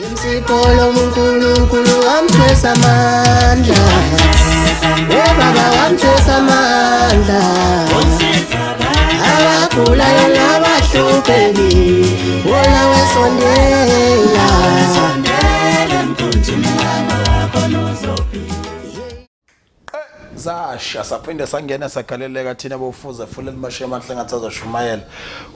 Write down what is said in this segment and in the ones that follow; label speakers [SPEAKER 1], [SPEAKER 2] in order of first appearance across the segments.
[SPEAKER 1] MC Pholo, uNkulunkulu wamthwesa amandla. Oh baba, wamthwesa amandla. Abagulayo nabahluphekile, wona wesondela.
[SPEAKER 2] Sondele mkhunjini wami wakho nozophila.
[SPEAKER 3] Zasha saphinde sangena sagaleleka thina bofuza fuleni mashiya amahle ngathi azoshumayela.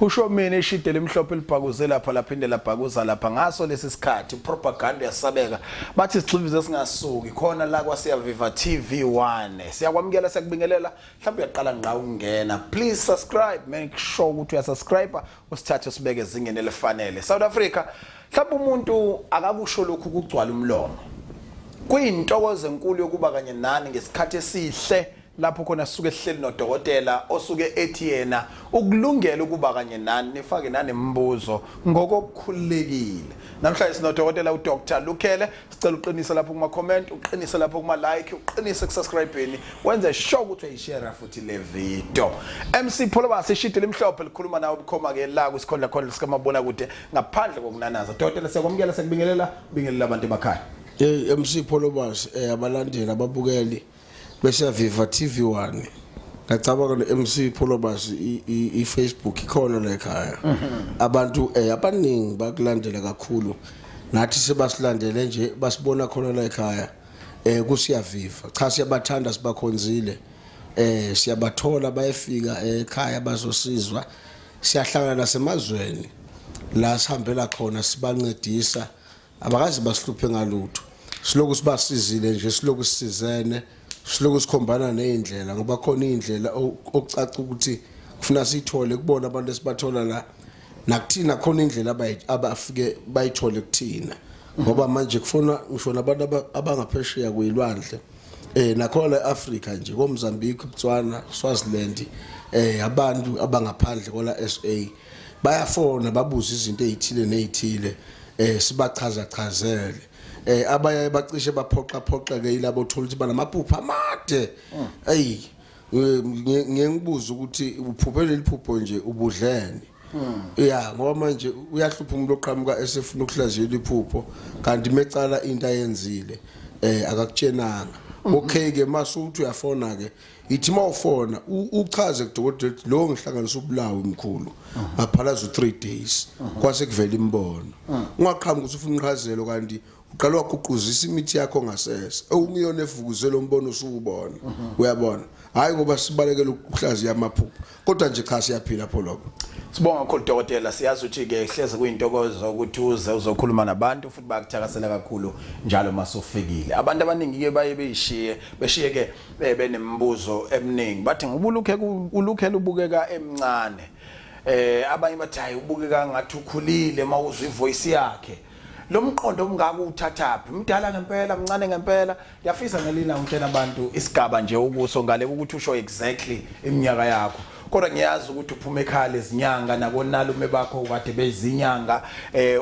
[SPEAKER 3] Usho mina ishide limhlophe libhakuze lapha, laphinde labhakuza lapha ngaso lesi sikhathi. Propaganda yasabeka, bathi sixhivize singasuki khona la kwaSiyaviva TV1. Siyakwamukela, siyakubingelela. Mhlawumbe uyaqala ngqa ukungena, please subscribe, make sure ukuthi uyasubscribe, usithathe usibeke ezingeni elifanele. South Africa, mhlawumbe umuntu akakusho lokhu kugcwala umlomo. Kuyintokozo enkulu yokuba kanye nani ngesikhathi esihle lapho khona sisuke sihleli nodokotela osuke ethi yena ukulungela ukuba kanye nani, nifake nanembuzo ngokukhululekile. Namhlanje sinodokotela uDr Lukhele. Sicela uqinise lapho kuma comment, uqinise lapho kuma like, uqinise kusubscribeni, wenze sure ukuthi uyishare futhi le video. MC Pholoba, sishide limhlophe likhuluma nawe bukhoma ke la kusikhondla khona sikamabona kude ngaphandle kokunanaza. Dokotela, siyakwamukela, siyakubingelela, bingelela abantu emakhaya.
[SPEAKER 4] Hey MC Pholobas, abalandeli, ababukeli beSiyaviva TV1. Ngacabanga le MC Pholobas, i Facebook ikhona la ekhaya. Abantu abaningi bakulandela kakhulu. Nathi sebasilandele nje, basibona khona la ekhaya kuSiyaviva. Cha, siyabathanda, sibakhonzile. Siyabathola, bayefika ekhaya bazosizwa. Siyahlangana nasemazweni la sihambela khona, sibancedisa. Abakaze basihluphe ngalutho, siloku sibasizile nje, siloku sisizene, siloku sikhombana nezindlela, ngoba khona izindlela okucaca ukuthi kufuna sithole kubona abantu esibathola la nakuthina, khona indlela abafike bayithole kuthina, ngoba manje kufuna ngisho nabantu abangaphesheya kwelwandle, nakhona la eAfrica nje, koMozambique, Botswana, Swaziland, abantu abangaphandle kola SA bayafona babuza izinto ezithile nezithile, sibachaza chazele. Abaye bacishe baphoxa phoxeke yilabo thola ukuthi banamaphupho amade. Ey, ngiye ngibuza ukuthi uphuphe leli phupho nje ubudlene ya, ngoba manje uyahlupha umuntu oqhamuka esefuna ukuhlaziyela iphupho, kanti mecala into ayenzile akakutshenanga. Okay ke, masuthi uyafona ke, ithi mawufona uchaze kudokotela ukuthi lo ngihlanganisa ubulawo mkhulu, ngaphalaza u3 days, kwase kuvela imbono. Ungaqhamuka ukuthi ufuna inchazelo kanti uqala waguquzisa imithi yakho ngasese okungiyona evukuzela umbono usuwubona. Uyabona, hayi ngoba sibalekela ukuhlaziya amaphupho, kodwa nje cha, siyaphila pho lokho.
[SPEAKER 3] Sibonga kakhulu dokotela. Siyazi ukuthi ke hleze kuyintokozo ukuthi uze uzokhuluma nabantu, futhi bayakuthakasela kakhulu njalo masufikile. Abantu abaningi ke baye beyishiye beshiye ke benembuzo eminingi, bathi ngoba ulukhe uLukhele ubukeka emncane. Abanye bathi hayi, ubukeka ngathi ukhulile mawuzwa ivoice yakhe. Lo mqondo omngaka uthathaphi? Mdala ngempela, mncane ngempela? Ngiyafisa ngelina ngitshela abantu isigaba nje ukuso ngale ukuthi usho exactly iminyaka yakho. Kodwa ngiyazi ukuthi uphuma ekhaya lezinyanga, nakonalume bakho kade bezinyanga,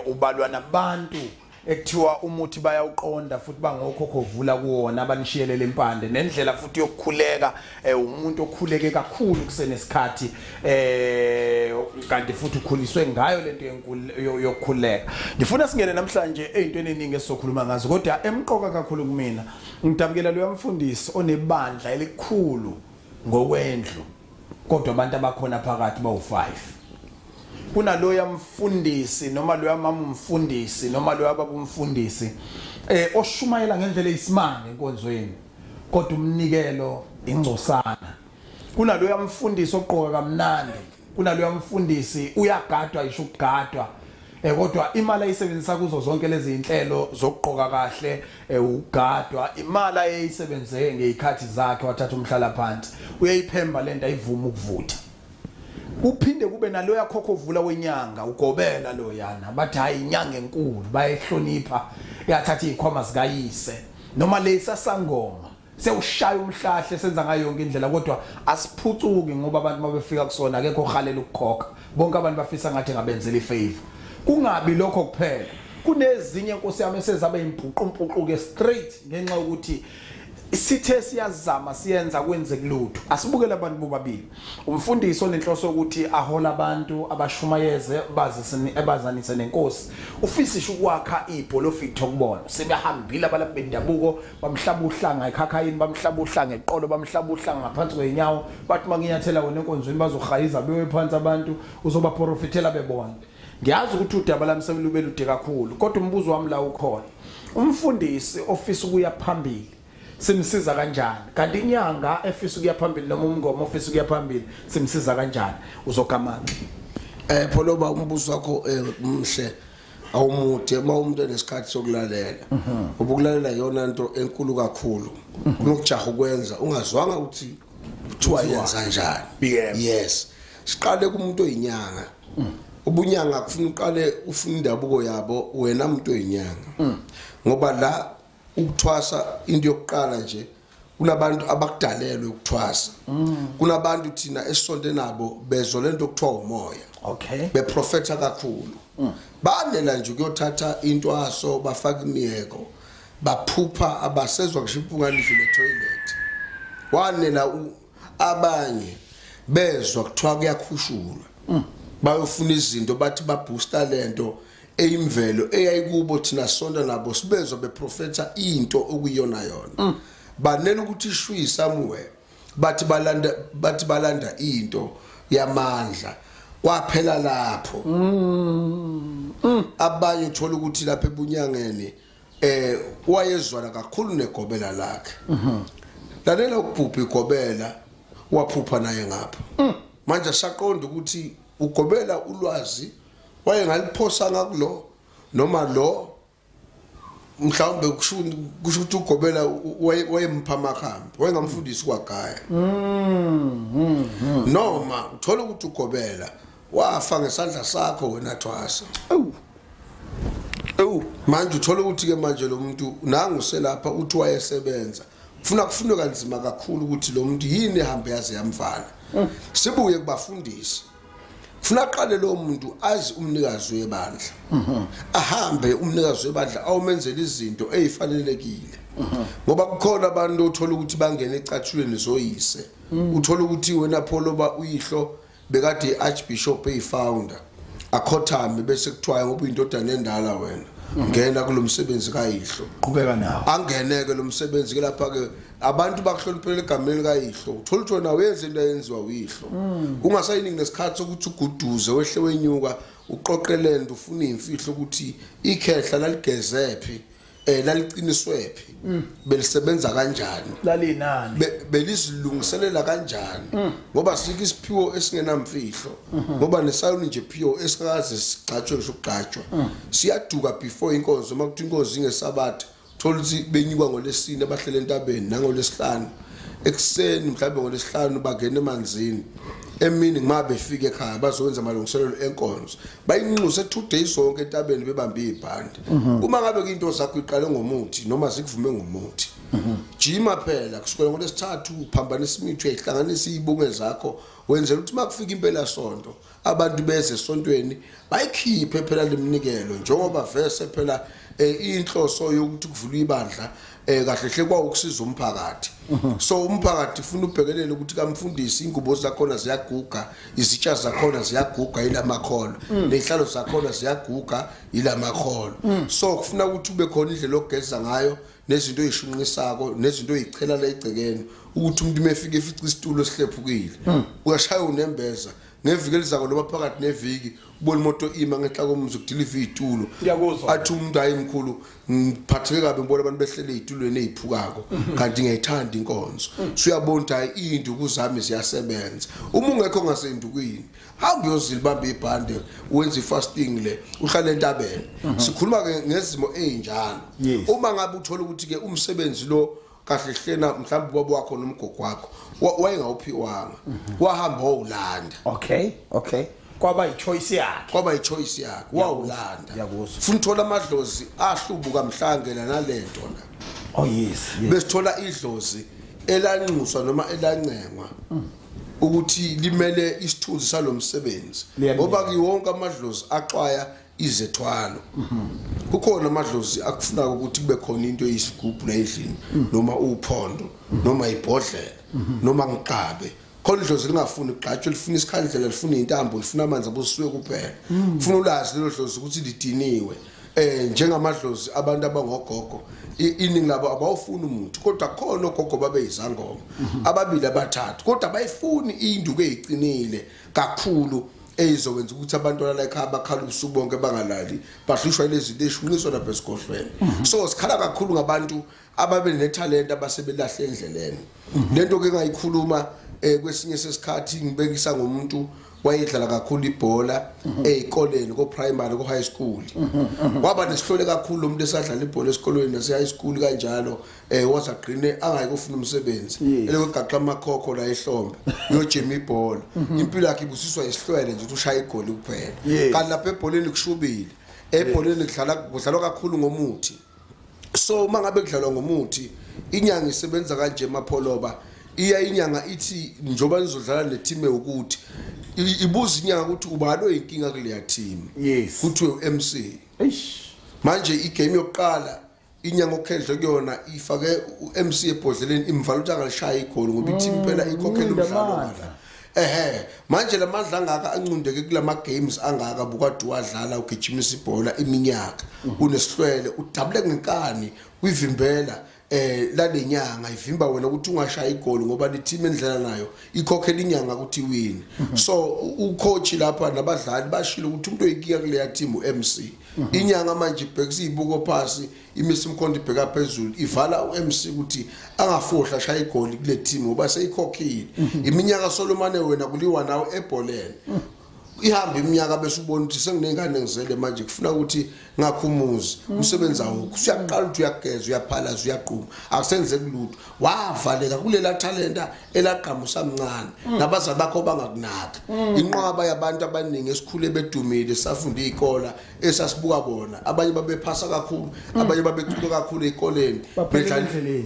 [SPEAKER 3] ubalwa nabantu ekuthiwa umuthi bayawuqonda futhi bangokhokho vula kuwona abanishiyelele impande nendlela futhi yokukhuleka. Umuntu okhuleke kakhulu kusenesikhathi, kanti futhi ukhuliswe ngayo lento yokukhuleka. Ngifuna singene namhlanje ezintweni eziningi esizokhuluma ngazo, kodwa emqoka kakhulu kumina, ngidabukela lo mfundisi onebandla elikhulu ngokwendlu, kodwa abantu abakhona phakathi bawu5. Kunaloya mfundisi noma loya mama umfundisi noma loya baba umfundisi oshumayela ngendlela eyisimanga enkonzweni, kodwa umnikelo ingcosana. Kunaloya mfundisi oqoka kamnandi, kunaloya mfundisi uyagadwa isho ukugadwa, kodwa imali ayisebenzisa kuzo zonke lezi inhlelo zokuqoka kahle, ugadwa, imali ayisebenze ngezikhathi zakhe wathatha umhlala phansi, uyayiphemba lento ayivuma ukuvutha. Kuphinde kube naloya khokho vula wenyanga, ugobela loyana, bathi hayi, inyanga enkulu, bayehlonipha, yathatha izikhwama zikayise noma lesa sangoma sewushaya umhlahle, senza ngayo yonke indlela, kodwa asiphucuki ngoba abantu mabefika kusona akekho ohalela ukukhokha. Bonke abantu bafisa ngathi ngabenzela ifavor. Kungabi lokho kuphela, kunezinye, nkosi yami, esezabe impuqumpuqu ke straight ngenxa yokuthi Sithe siyazama siyenza kwenze kulutho. Asibukele abantu bobabili. Umfundisi onenhloso ukuthi ahola abantu abashumayeze bazanise nenkosi. Ufisa ukwakha ibholofitho kubona. Sebehambile abalaphi bendabuko bamhlaba uhlanga ekhakhayini, bamhlaba uhlanga eqolo, bamhlaba uhlanga ngaphansi kwenyawo. Bathi makinyathela wena enkonzweni bazohayiza bewe phansi abantu, uzobaprofitela bebona. Ngiyazi ukuthi udaba lami selube lude kakhulu, kodwa umbuzo wami la ukhona. Umfundisi ofisa ukuya phambili simsiza kanjani? Kanti inyanga efisa ukuya phambili noma umngoma ofisa ukuya phambili simsiza kanjani? Uzogamanxa.
[SPEAKER 4] Pholoba, umbuzo wakho umhle awumude uma umuntu enesikhathi sokulalela. Ngoba ukulalela iyona nto enkulu kakhulu. Kunokujaha ukwenza ungazwanga ukuthi kuthiwa yenza kanjani. Yes. Siqale kumuntu oyinyanga. Ubunyanga kufuna uqale ufuna indabuko yabo wena umuntu oyinyanga. Ngoba la ukuthwasa into yokuqala nje kunabantu abakudalelwe ukuthwasa. Kunabantu thina esonte nabo bezwe lento okuthiwa umoya.
[SPEAKER 3] Okay.
[SPEAKER 4] Beprofetha kakhulu. Banela nje ukuyothatha intwaso bafaka imiyeko. Baphupha abasezwa ngisho impunga lidlule toilet. Wanela abanye bezwa kuthiwa kuyakhushulwa. Bayofuna izinto bathi baboosta lento eyimvelo eyayikubo thina sonta nabo sibezwa beprofetha into okuyiyona yona. Banela ukuthi ishwi somewhere bathi balanda into yamandla kwaphela lapho. Abanye uthola ukuthi lapha ebunyangeni wayezwana kakhulu negobela lakhe. Lalela ukuphupha igobela waphupha naye ngapha. Manje saqonda ukuthi ugobela ulwazi wayengaliphosa ngakulo noma lo mhlawumbe kusho ukuthi ugobela wayempha amakhambi wayengamfundisi kwagaya. Noma uthola ukuthi ugobela wafa ngesandla sakho wena thwasa. Manje uthola ukuthi ke manje lo muntu nangu selapha uthi wayesebenza. Kufuna kufunwe kanzima kakhulu ukuthi lo muntu yini ehambe yaze yamvala. Sibuye kubafundisi. Funa aqale lo muntu azi umnikazi webandla. Ahambe umnikazi webandla awumenzele izinto ezifanelekile. Ngoba kukhona abantu othola ukuthi bangena ecathulweni zoyise. Uthola ukuthi wena Pholoba uyihlo bekade archbishop eyifounder. Akhothame bese kuthiwa ngoba uyindodana endala wena. Ngena kulomsebenzi kayihlo.
[SPEAKER 3] Qhubeka nawo.
[SPEAKER 4] Angeneke lo msebenzi ke lapha ke abantu bakuhloniphela egameni kayihlo. Uthola ukuthi wena wenza into eyenziwa uyihlo. Ungasayiningi nesikhathi sokuthi uguduze wehle wenyuka uqoqelende ufuna imfihlo ukuthi ikhehla laligezephi laliqiniswephi belisebenza kanjani
[SPEAKER 3] lalinani
[SPEAKER 4] belizilungiselela kanjani. Ngoba sike isiphiwo esingenamfihlo ngoba nesayoni nje phiwo esikaze sigcatshwe ngisho ukugcatshwa siyaduka before inkonzo. Uma kuthi inkonzo ingesabatha uthola ukuthi benyuka ngolesine abahlele entabeni nangolesihlanu ekuseni mhlawumbe ngolesihlanu bangena emanzini emini uma befika ekhaya bazokwenza amalungiselelo enkonzo bayinxuse 2 days zonke entabeni bebambe ibhande. Uma ngabe into zakho iqale ngomuthi noma zikuvume ngomuthi jima phela kusukela ngolesithathu uphambanisa imithi uyihlanganisa izibunge zakho wenzela ukuthi makufika impela sonto abantu beze esontweni bayikhiphe phela leminikelo njengoba vese phela inhloso yokuthi kuvulwe ibandla kahle hle kwawukusiza umphakathi. So umphakathi ufuna ubhekelele ukuthi kamfundisi ingubo zakhona ziyaguga, izitsha zakhona ziyaguga ilamakhono, nezihlalo zakhona ziyaguga ilamakhono. So kufuna ukuthi ube khona indlela ogeza ngayo nezinto ezishunqisako nezinto ezichela la egcekeni ukuthi umuntu mefika efica isitulo esihlephukile uyashaya unembeza ngeviki elizako noma phakathi neviki ubona imoto ima ngenhla komuzi ukudiliva izitulo. Athi umuntu hayi mkhulu ngiphatheke kabi ngibona abantu behlele ezitulweni eziphukako kanti ngiyayithanda inkonzo. Usuyabona ukuthi hayi induku zami ziyasebenza. Uma ungekho ngasendukwini hamba uyozilibamba ibhande wenze ifasting le uhlale entabeni. Sikhuluma ke ngezimo ezinjalo. Uma ngabe uthola ukuthi ke umsebenzi lo kahle hlena mhlawumbe ubaba wakho nomgogo wakho wayengawuphiwanga wahamba wawulanda.
[SPEAKER 3] Okay. Kwaba ichoice yakhe.
[SPEAKER 4] Kwaba ichoice yakhe wawulanda. Funa uthola amadlozi ahlubuka mhlangena nalento la.
[SPEAKER 3] Oh yes.
[SPEAKER 4] Besithola idlozi elanxuswa noma elancengwa ukuthi limele isithunzi salomsebenzi ngoba kiwonke amadlozi axwaya izethwalo. Kukhona amadlozi akufuna ukuthi kube khona into eyisigubhu la endlini, noma uphondo, noma ibhodlela, noma ngiqabe. Khona idlozi lingafuni ukugqatshwa, lifuna isikhandlela, lifuna intambo, lifuna amanzi abusuke kuphela. Ufuna ulazi lelo dlozi ukuthi lidiniwe. Njengamadlozi abantu abangogogo, iningi labo abawufuni umuntu, kodwa khona ogogo babeyizangoma ababili abathathu, kodwa bayifuni induku eziqinile kakhulu eyizokwenza ukuthi abantwana la ekhaya bakhala ubusuku bonke bangalali, bahlushwa lezi zinto ezishunqiswa lapha esigodlweni. So sikhala kakhulu ngabantu ababe netalent abasebelahle endleleni. Lento ke ngayikhuluma kwesinye sesikhathi ngibekisa ngomuntu wayedlala kakhulu ibhola ezikoleni, ko primary, ko high school. Waba nesihlole kakhulu umuntu esadlala ibhola esikolweni nase high school kanjalo, wazagqine angayi kufuna umsebenzi, elegaxa amakhokho la ehlombe uyojima ibhola. Impilo yakhe ibusiswa isihlwele nje ukuthi ushaya igoli kuphela. Kanti lapha ebholeni kushubile, ebholeni kudlalwa kakhulu ngomuthi. So mangabe kudlalwa ngomuthi, inyanga isebenza kanje Mapholoba. Iya inyanga ithi njoba nizodlala neteam ukuthi ibuza inyanga ukuthi ubani oyinkinga kuleya team. Kuthiwe uMC.
[SPEAKER 3] Eish.
[SPEAKER 4] Manje igame yokuqala inyanga okhendle kuyona ifake uMC ebhodleleni, imvala ukuthi angalishaya igoli ngoba i-team phela ikhokhela umdlalo. Manje lamandla angaka ancundeke kulama games angaka bukade wadlala ugijimisa ibhola iminyaka, unesihlwele, udabule ngenkani uyivimbela lalenyanga ivimba wena ukuthi ungashaya igoli ngoba le team endlela nayo ikhokhela inyanga ukuthi iwin. So ucoach lapha nabadlali bashilo ukuthi umuntu oyinkinga kuleya team uMC. Inyanga manje ibhekisa izibuko phasi, imisa umkhondo ibheka phezulu, ivala uMC ukuthi angafohla ashaya igoli kule team ngoba seyikhokhile. Iminyaka solomane wena kuliwa nawe ebholeni. Ihamba iminyaka bese ubona ukuthi senginengane ngizele manje kufuna ukuthi ngakhumuze umsebenzi awukho, usuyaqala ukuthi uyageza, uyaphalaza, uyaqhuma, akusenzeki lutho. Wavaleka kulela talenta elaqhamuka usamncane, nabazali bakho bangakunaka. Inqwaba yabantu abaningi esikhule bedumile safunda izikole esasibuka bona, abanye babephasa kakhulu, abanye babecula kakhulu ezikoleni,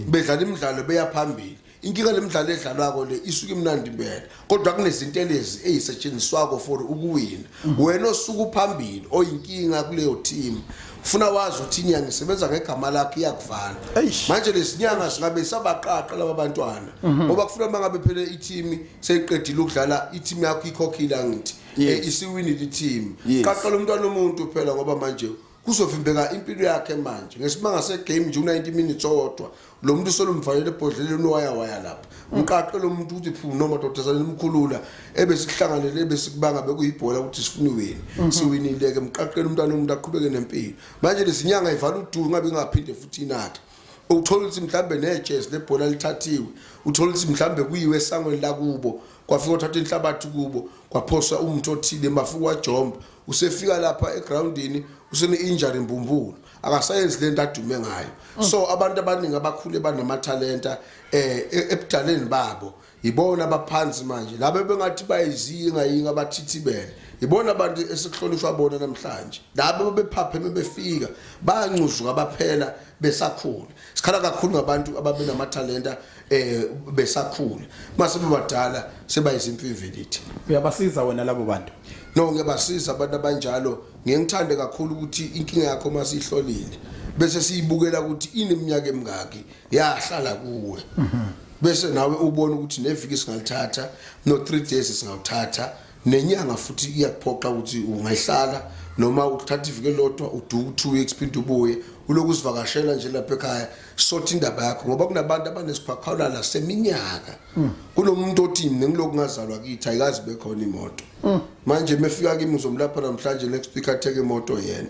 [SPEAKER 4] bedlala imidlalo beya phambili. Inkinga lemidlalo edlalwako le isuke imnandi impela, kodwa kunezinto lezi ezisetshenziswako for ukuwina. Wena osuku phambili oyinkinga kuleyo team, ufuna wazi ukuthi inyanga isebenza ngegama lakhe iyakuvala. Manje lesinyanga singabe sabaqaqa laba bantwana ngoba kufuna mangabe phela i-team seyiqedile ukudlala, i-team yakho ikhokhile angithi isiwinile i-team. Qaqala umntwana umuntu phela ngoba manje kuzovimbeka impilo yakhe manje ngesimanga segame nje u90 minutes owodwa lo muntu solumvalele ebhodleleni waya waya lapha. Umqaqe lo muntu uthi phu noma dodazana nimkhulula ebesihlanganele ebesikubanga bekuyibhola ukuthi sifuna iwini, siwinile ke. Mqaqele umntwana umuntu aqhubeke nempilo. Manje lesinyanga ivala uduku ngabe ingaphinde futhi inakhe. Uthola ukuthi mhlambe nejezi lebhola lithathiwe, uthola ukuthi mhlambe kuyiwe esangweni lakubo kwafika uthatha inhlabathi kubo kwaphoswa umuntu othile mafuka wajomba, usefika lapha egroundini usene injury mbumbulu, akasayenzi lento adume ngayo. So abantu abaningi abakhule banamathalenta ebudaleni babo ibona abaphansi manje labo bengathi bayizinga yinga abathithibele, ibona abantu esikuhlonishwa bona namhlanje. Labo bephapheme befika bancuzuka baphela besakhula. Sikhala kakhulu ngabantu ababenamathalenta besakhula, mase bebadala sebayizimfivilithi.
[SPEAKER 3] Uyabasiza wena labo bantu?
[SPEAKER 4] No, ngiyabasiza abantu abanjalo. Ngiyengithande kakhulu ukuthi inkinga yakho masihlolile bese siyibukela ukuthi ineminyaka emingaki yahlala kuwe, bese nawe ubone ukuthi neviki singalithatha no 3 days singawuthatha, nenyanga futhi iyakuphoqa ukuthi ungayihlala noma uthatha iviki lodwa uduku 2 weeks phinde ubuye uloku usivakashela nje lapha ekhaya sothi indaba yakho, ngoba kunabantu abanesikhwakhwalala seminyaka. Kunomuntu othi mina ngiloku ngazalwa kithi ayikazi bekhona imoto. Manje mefika kimi ngizomlapha namhlanje, next week atheke imoto yena.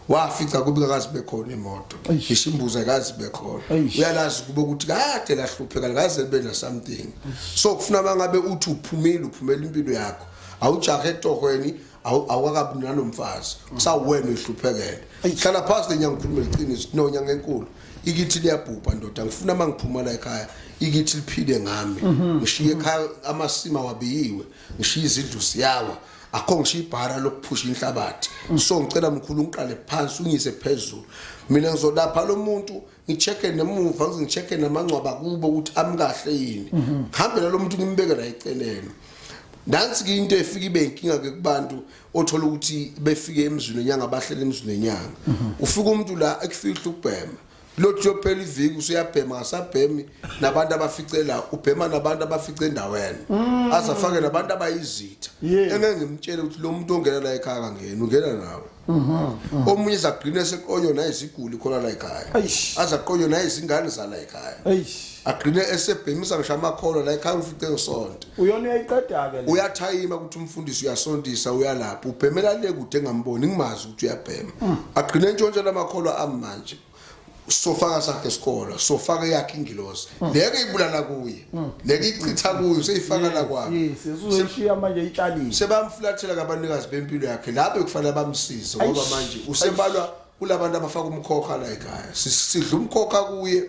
[SPEAKER 4] Wafica kubi kazi bekhona imoto, ishimbuza kazi bekhona, uyalazi kube ukuthi kade lahlupheka kaze libe na something. So kufuna mangabe uthi uphumile uphumela impilo yakho, awujahe etohweni, awukakabi nanomfazi, kusawena uhluphekele. Hlala phansi lenyanga ngikhuluma iqiniso, no nyanga enkulu ikithi liyabhubha ndoda, ngifuna mangiphuma la ekhaya ikithi liphile ngami, ngishiye ekhaya amasima wabiyiwe, ngishiye izindlu siyawa, akho ngishiye ibhara lokuphusha inhlabathi. So ngicela mkhulu ngiqale phansi ungise phezulu, mina ngizolapha lo muntu ngichecke nemuva, ngichecke namangcwaba kubo ukuthi amkahle yini, ngihambe nalo muntu ngimbeke la eceleni. Nansi ke into efika ibe inkinga ke kubantu othola ukuthi befike emzini wenyanga, bahlele emzini wenyanga. Ufika umuntu la ekufihla ukubhema, lothi yophela iviki usuyabhema, ngasabhemi nabantu abaficela, ubhema nabantu abafice endaweni, azafake nabantu abayizitha. Engeke ngimtshele ukuthi lo muntu ongena la ekhaya kangena, ungena nawe. Omunye zagcina seqonywa nayiziguli khona la ekhaya, azaqonywa nayizingane zala ekhaya, agcine esebhemisa ngisho amakhono la ekhaya, ufice ngesonto.
[SPEAKER 3] Uyona uyayiqeda ke le.
[SPEAKER 4] Uyathayima ukuthi umfundisi uyasontisa, uyalapha, ubhemela le kude engamboni, ngimazi ukuthi uyabhema. Agcine entshontsha lamakhono amanje. Sofaka sakhe isikolo, sofaka yakhe ingilosi, leke ibulala kuye, leke ichitha kuye, seyifaka la kwakhe.
[SPEAKER 3] Yes, uzoshiya manje itshalile.
[SPEAKER 4] Sebamflathela kabanikazi bempilo yakhe lapho kufanele bamsize, ngoba manje usebalwa kulabantu abafaka umkhokha la ekhaya. Sidla umkhokha kuye,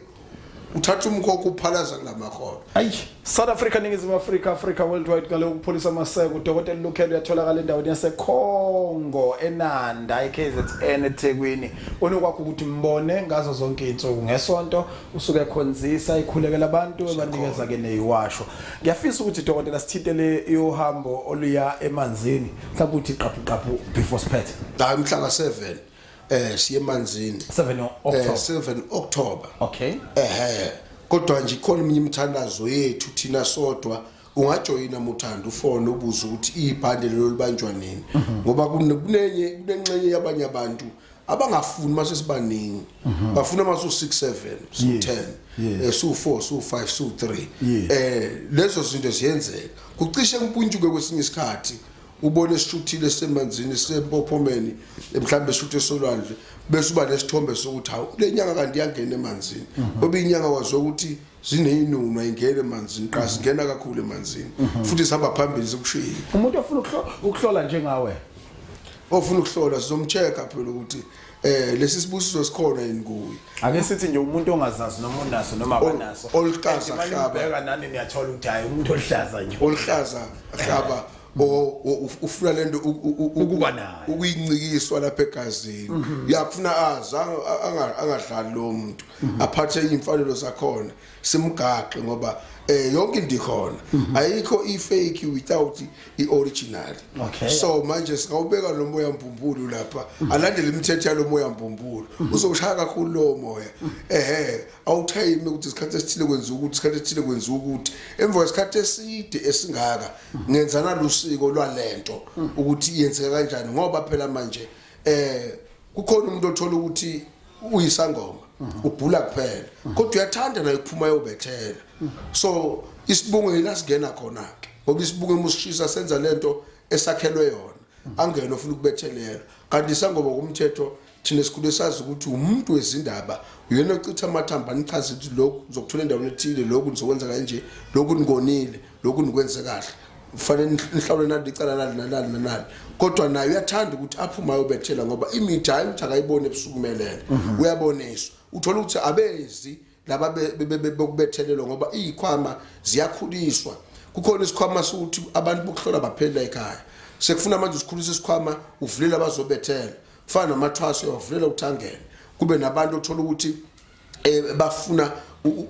[SPEAKER 4] uthatha umkhokha uphalaza kulamakhono.
[SPEAKER 3] Ayi, South Africa, Ningizimu Afrika, Africa worldwide ngalo ukupholisa amaseko. Udokotela Lukhele uyatholakala endaweni yaseKhongo, eNanda, eKZN, eThekwini. Onokwakho ukuthi mbone ngazo zonke insuku ngesonto usuke ekhonzisa, ikhulekela abantu, ebanikeza ke neyiwasho. Ngiyafisa ukuthi dokotela sithintele yohambo oluya emanzini, mhlawumbe uthi qaphu qaphu before siphethe.
[SPEAKER 4] Hayi, mhla ka7 siye emanzini.
[SPEAKER 3] 7 October.
[SPEAKER 4] 7 October.
[SPEAKER 3] Okay.
[SPEAKER 4] Kodwa nje ikhona eminye imithandazo yethu thina sodwa, ungajoyina muthanda ufone ubuze ukuthi ibhande lelo libanjwa nini, ngoba kunenye kunenxenye yabanye abantu abangafuni mase sibaningi, bafuna mase u6 7 su10 su4 su5 su3. Lezo zinto ziyenzeka, kucishe kumpuntshuke kwesinye isikhathi, ubone sishuthile semanzini sempophomeni, mhlambe sishuthe solwandle, bese uba nesithombe sokuthi hawu le nyanga kanti iyangena emanzini, ngoba inyanga wazi ukuthi zineyinuma ingena emanzini, qa singena kakhulu emanzini, futhi sihamba phambili sikushiye.
[SPEAKER 3] Umuntu ofuna ukuhlola njengawe,
[SPEAKER 4] ofuna ukuhlola sizomchecka phela ukuthi lesi sibusiso sikhona yini kuye.
[SPEAKER 3] Ake sithi nje umuntu ongazazi noma unaso noma akanaso,
[SPEAKER 4] oluhlaza hlaba,
[SPEAKER 3] ubheka nani niyathola ukuthi hayi umuntu oluhlaza nje,
[SPEAKER 4] oluhlaza hlaba, ufuna lento
[SPEAKER 3] ukuba nayo,
[SPEAKER 4] ukuyincikiswa lapha egazini. Uyakufuna azi angadlali lo muntu, aphathe imfanelo zakhona, simgaxe, ngoba yonke into ikhona, ayikho i-fake without i-original. So manje singawubeka lo moya mbumbulu lapha, alandele imithetho yalo moya mbumbulu, uzoshaya kakhulu lo moya. Awuthayime ukuthi isikhathi esithile kwenza ukuthi, isikhathi esithile kwenza ukuthi, emva kwesikhathi eside esingaka ngenzana lusiko lwalento ukuthi yenzeka kanjani, ngoba phela manje kukhona umuntu othola ukuthi uyisangoma, ubhula kuphela, kodwa uyathanda naye ukuphuma ayobethela. So isibungu yila singena khona ke, ngoba isibungu emusishisa senza lento esakhelwe yona, angena ofuna ukubethelela. Kanti isangoma kumthetho thina esikhulu sazi ukuthi umuntu wezindaba uyena ochitha amathamba, nichaze ukuthi lokhu ngizokuthola endaweni ethile, lokhu ngizokwenza kanje, lokhu ningonile, lokhu nikwenze kahle, kufanele nihlawule nali icala nali nali nali. Kodwa naye uyathanda ukuthi aphume ayobethela, ngoba imithi hayi ukuthi akayibone ebusukumelele, uyaboniswa. Uthola ukuthi abezi laba bokubethelelwa, ngoba izikhwama ziyakhuliswa. Kukhona isikhwama sokuthi abantu bokuhlola baphelela ekhaya, sekufuna manje usikhulisa isikhwama, uvulela abazobethela, kufana namathwaso uyavulela ukuthi angene. Kube nabantu othola ukuthi bafuna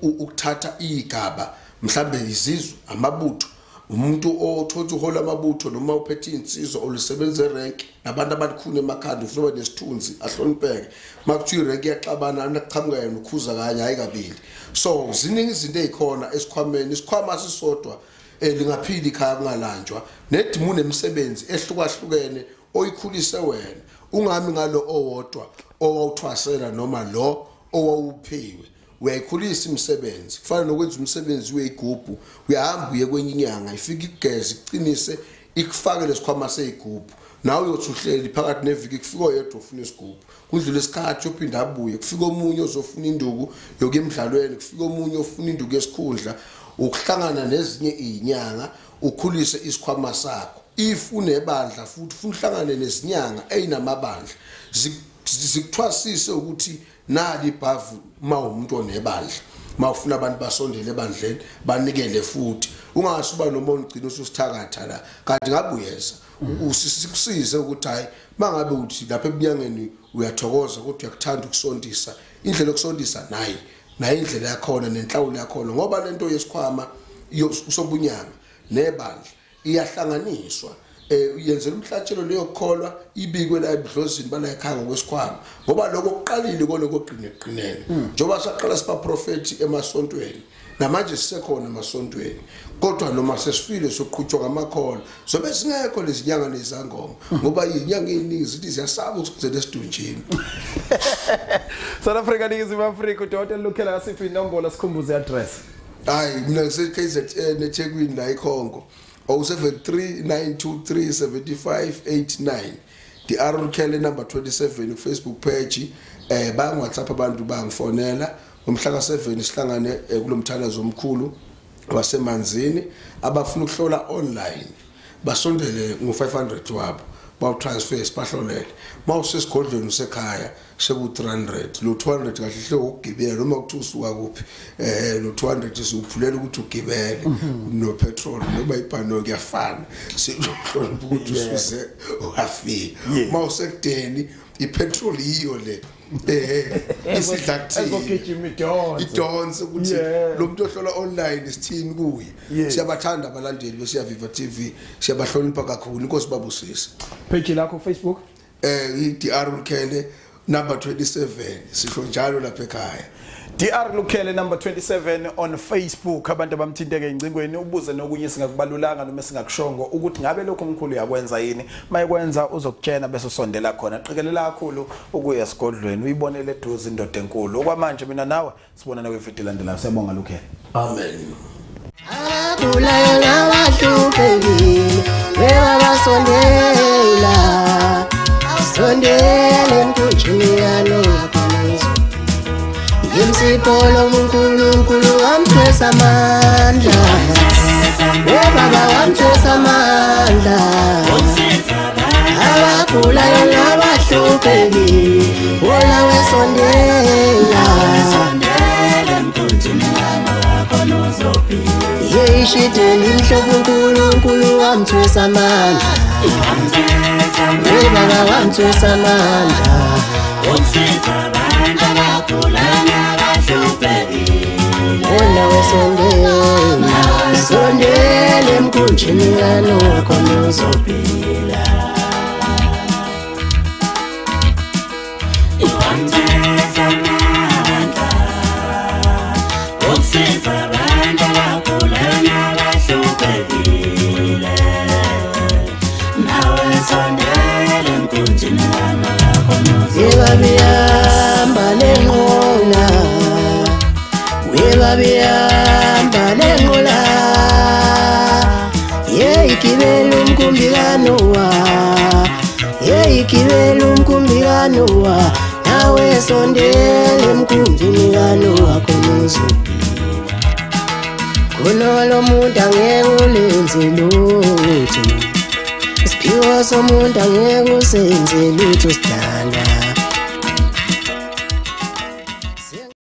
[SPEAKER 4] ukuthatha igaba, mhlambe izizwe, amabutho, umuntu othothi uhola amabutho noma uphethe insizwa olusebenza erank nabantu abalikhulu emakhanda, ufuna ube nesithunzi ahlonipheke. Makuthiwa irank iyaxabana, anakuqhamuka yena ukhuza kanye hayi kabili. So ziningi izinto ezikhona esikhwameni. Isikhwama sisodwa lingaphili ikhaya kungalanjwa, nedimoni emisebenzi ehlukahlukene oyikhulise wena, ungami ngalo owodwa owawuthwasela noma lo owawuphiwe. Uyayikhulisa imisebenzi, kufana nokwenza umsebenzi weyigubhu, uyahamba uye kwenye inyanga, ifike ikugeze, iqinise, ikufake lesikhwama seyigubhu, nawe uyothi uhleli phakathi neviki kufika oyedwa ofuna isigubhu, kudlule isikhathi uphinda abuye, kufika omunye ozofuna induku yokuya emidlalweni, kufika omunye ofuna induku yesikhundla. Ukuhlangana nezinye izinyanga ukhulise isikhwama sakho. If unebandla futhi ufuna uhlangane nezinyanga eyinamabandla, zikuthwasise ukuthi nali ibhavu mawumuntu onebandla, mawufuna abantu basondele ebandleni banikele futhi, ungasuba noma ugcina ususithakatha la kanti ngabuyeza usikusize ukuthi hayi mangabe uthi lapha ebunyangeni uyathokoza kodwa uyakuthanda ukusontisa, indlela yokusontisa nayi nayi indlela yakhona nenhlawulo yakhona, ngoba lento yesikhwama sobunyanga nebandla Iyahlanganiswa yenzela umhlatshelo leyo kukholwa ibikwe la ebudlozini bala ekhaya ngokwesikhwama ngoba lokho kuqalile koloko qine njengoba saqala siba prophet emasontweni namanje sisekhona emasontweni kodwa noma sesifile soqhutshwa ngamakhono zobe singekho lezinyanga lezangoma ngoba izinyanga eziningi zithi ziyasaba ukuzela esidunjini.
[SPEAKER 3] South Africa, Ningizimu Afrika, uDokotela Lukhele asiphi inombolo sikhumbuze address.
[SPEAKER 4] Hayi mina ngise KZN eThekwini la eKhongo 0739237589 DR Lukhele number 27 ku Facebook page bang WhatsApp abantu bangifonela ngomhla ka7 sihlangane kulomthalazo omkhulu wasemanzini. Abafuna ukuhlola online basondele ngo500 wabo bawu transfer sibahlolele. Mawusesigodlweni usekhaya seku 300 lo 200 kahle hle ukugibela noma kuthi usuka kuphi lo 200 siwuphulela ukuthi ugibele no petrol noma ibhano kuyafana sihlonipha ukuthi usuze wafika. Mawusekudeni ipetrol yiyo le isidla kuthini idonse ukuthi lo muntu ohlola online sithini kuye. Siyabathanda abalandeli beSiyaviva TV, siyabahlonipha kakhulu. Inkosi babusise.
[SPEAKER 3] Page lakho Facebook
[SPEAKER 4] iDR Lukhele number 27 sisho njalo lapha ekhaya.
[SPEAKER 3] DR Lukhele number 27 on Facebook. Abantu abamthinteke ingcingweni ubuze nokunye singakubalulanga noma singakushongo ukuthi ngabe lokho omkhulu uyakwenza yini. Mayekwenza uzokutshena bese usondela khona. Qikelela kakhulu ukuya esigodlweni uyibonele eduze indoda enkulu. Okwamanje mina nawe sibonana kwivideo elandelayo. Siyabonga Lukhele.
[SPEAKER 4] Amen.
[SPEAKER 1] Abagulayo nabahluphekile bebabasondela sondela emkhunjini yalo Yimsipolo uNkulunkulu wamthwesa amandla Baba wamthwesa amandla Abagulayo nabahluphekile wola wesondela Yeyishideli mhlobo uNkulunkulu wamthwesa amandla Baba wamthwesa amandla Wona wesondela sondela emkhunjini kaNowa khona uzophila. Webabihamba lenqola, webabihamba lenqola, yeyigibela umkhumbi kaNowa, yeyigibela umkhumbi kaNowa, nawe sondela emkhunjini kaNowa khona uzophila. Khona lo muntu angeke ulenze lutho, isiphiwo somuntu angeke usenze lutho sidala.